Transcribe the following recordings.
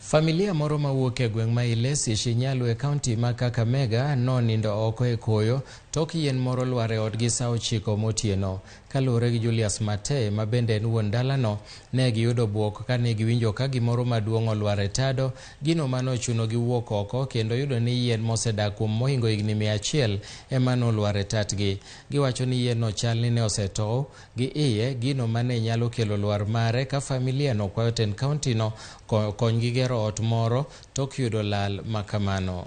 Familia moro mawuok e gweng' ma Ilesi, Shinyalu e kaunti ma Kakamega nonindo oko e koyo tok yien moro lwar e odgi saa 9 motieno. Kaluwore gi Julius Matee ma bende en wuon dalano, ne giyudo buok kane giwinjo ka gimoro maduong' olwar e tado, gino mane ochunogi wuok oko kendo yudo ni yien mosedak kuom mohingo higni 100 ema nolwar e tatgi. Giwacho ni yien no chal ni ne osetow gi iye, gino mane nyalo kelo lwar mare ka familia no kwayo tend kaunti no konygi gero ot moro tok yudo lal makamano.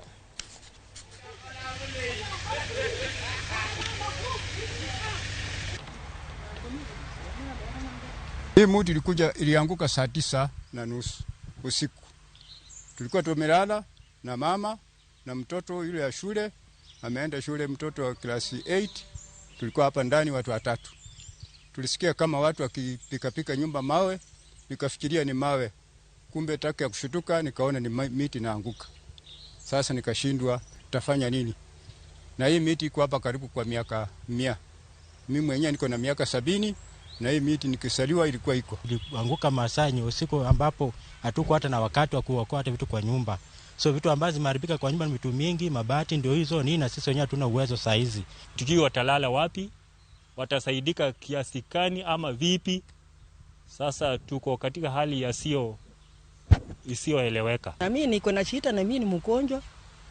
Hii muti ilikuja ilianguka saa 9:30 usiku. Tulikuwa tumelala na mama na mtoto yule ya shule, ameenda shule mtoto wa klasi 8. Tulikuwa hapa ndani watu watatu. Tulisikia kama watu wakipika pika nyumba mawe, nikafikiria ni mawe. Kumbe taka ya kushutuka nikaona ni miti naanguka. Sasa nikashindwa tafanya nini. Na hii miti iko hapa karibu kwa miaka 100. Mimi mwenyewe niko na miaka 70 na hii miti nikisaliwa ilikuwa iko. Ilianguka masaa yenye usiku ambapo hatuko hata na wakati wa kuokoa hata vitu kwa nyumba. So vitu ambazo zimeharibika kwa nyumba ni vitu mingi, mabati ndio hizo nini, na sisi wenyewe hatuna uwezo saa hizi. Tujui watalala wapi, watasaidika kiasi gani ama vipi. Sasa tuko katika hali isiyoeleweka. Na mimi niko na shida, na mimi ni mgonjwa,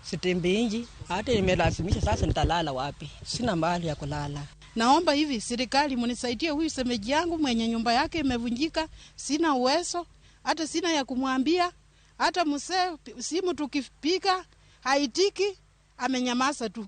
sitembei nje, hata nimelazimisha sasa nitalala wapi? Sina mahali ya kulala. Naomba hivi serikali mnisaidie huyu semeji yangu mwenye nyumba yake imevunjika, sina uwezo, hata sina ya kumwambia, hata mzee simu tukipiga haitiki, amenyamaza tu.